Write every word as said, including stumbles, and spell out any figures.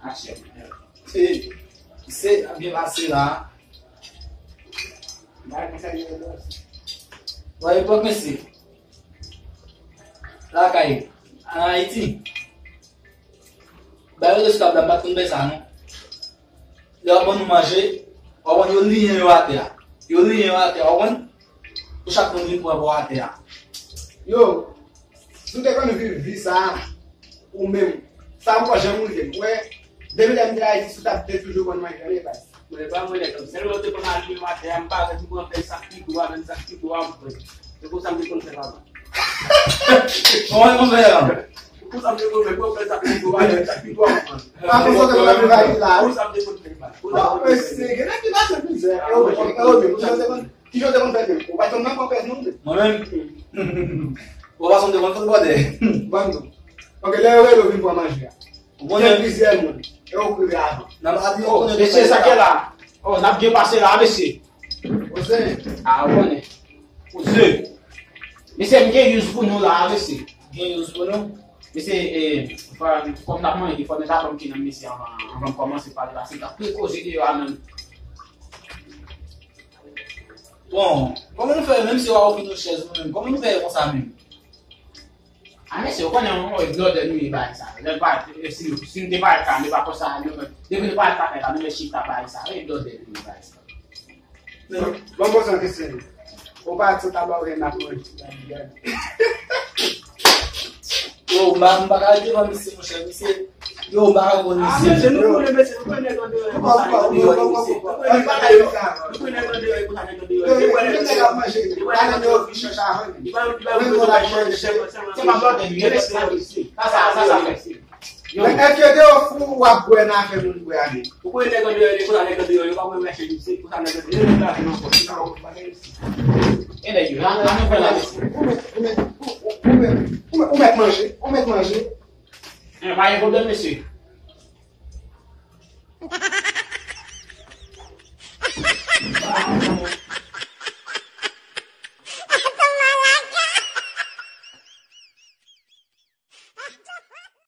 Aksyon. Se, se ap byen pase la. Bagay konsa yo. Bon, epòk mesye. Lakay, an Ayiti. Bay yo de sou tab la, m pa t konn bay sa, non. Lè yo ban nou manje, w konprann, yo liyen yo atè a. Yo liyen yo atè a, w konprann? Pou chak moun vin pran bò atè a. Yo, si w te konn viv vi sa a, ou menm, sa poko janm rive m. Ou wè, depi lè m te Ayiti, si w t ap te toujou ban m manje, tande, baz. Mwen pa mwen nèg, sèlman yo te konn al limen atè a, m pa wè ki pran fè sak pito a, menm sak pito a, m pran. Se konsa m te konn fè papa. Kòman yo konn fè la? Konsa m te konn fè, pran fè sak pito a, menm sak pito a, m pran. Pa konsa te konn fè la. Konsa m te konn fè papa. Ah, mesye, gen nèg ki pase mizè. E ou, e ou menm, kijan w te konn, kijan w te konn fè menm? Ou pa t konn nan konpè non? Mwen menm? Ou pa sonje konn fout bòdè. Ban nou. Ok, lè yo rele w vin pran manje a. Ou konnen gen plizyè moun. E ou k rive avan. Nan pati yo konnen mesye, sa k la. Oh, n ap byen pase la, mesye. Oze. Ah, ou konnen. Oze. Mesye, m gen yous pou nou la, mesye. Gen yous pou nou? Mesye, eh, fò, kòm n ap manje, fò n ta ban m ki nan mesye anvan, anvan m kòmanse pale, paske ta pil koze deyò a menm. Bon, kòman nou fè, menm si w a ofri nou chèz nou menm, kòman nou fè konsa menm? A, mesye, ou konnen yon, yon blòdè nou ye bagay sa. Lè pa, si, si m te parèt la, m pa konsa, nou, depi nou parèt la, nou met chita bagay sa. Yon blòdè nou ye bagay sa. Bon, bon, sa kesyon. Ou pa ti ta ba ou gen ap manje. Yo, m pa, m pa ka rete devan misye, monchè, misye. Yo, m pa ka konn misye. Ah, mesye, nou konnen, mesye, nou konnen nèg andeyò yo konsa, nèg andeyò yo konsa. Nou konnen nèg andeyò yo konsa, nèg andeyò yo. Yo, yo, yo, nèg ap manje. Yo, nèg andeyò yo fichè sa. Li pa, li pa, li pa, li pa, se pa blòdè li ye, mesye. Sa, sa, sa, sa, mesye. Yo. Men èske de yo fou w ap bwè nan afè moun bwè a menm? Ou konnen nèg andeyò yo, konsa nèg andeyò yo, pa mwen mèche, se konsa nèg andeyò yo, la, non, non. E nèg yo, la, la, nou fè la, mesye. Ou mèt, ou mèt, ou mèt, ou mèt, ou mèt manje, ou mèt manje. E, pa gen pwoblèm, mesye.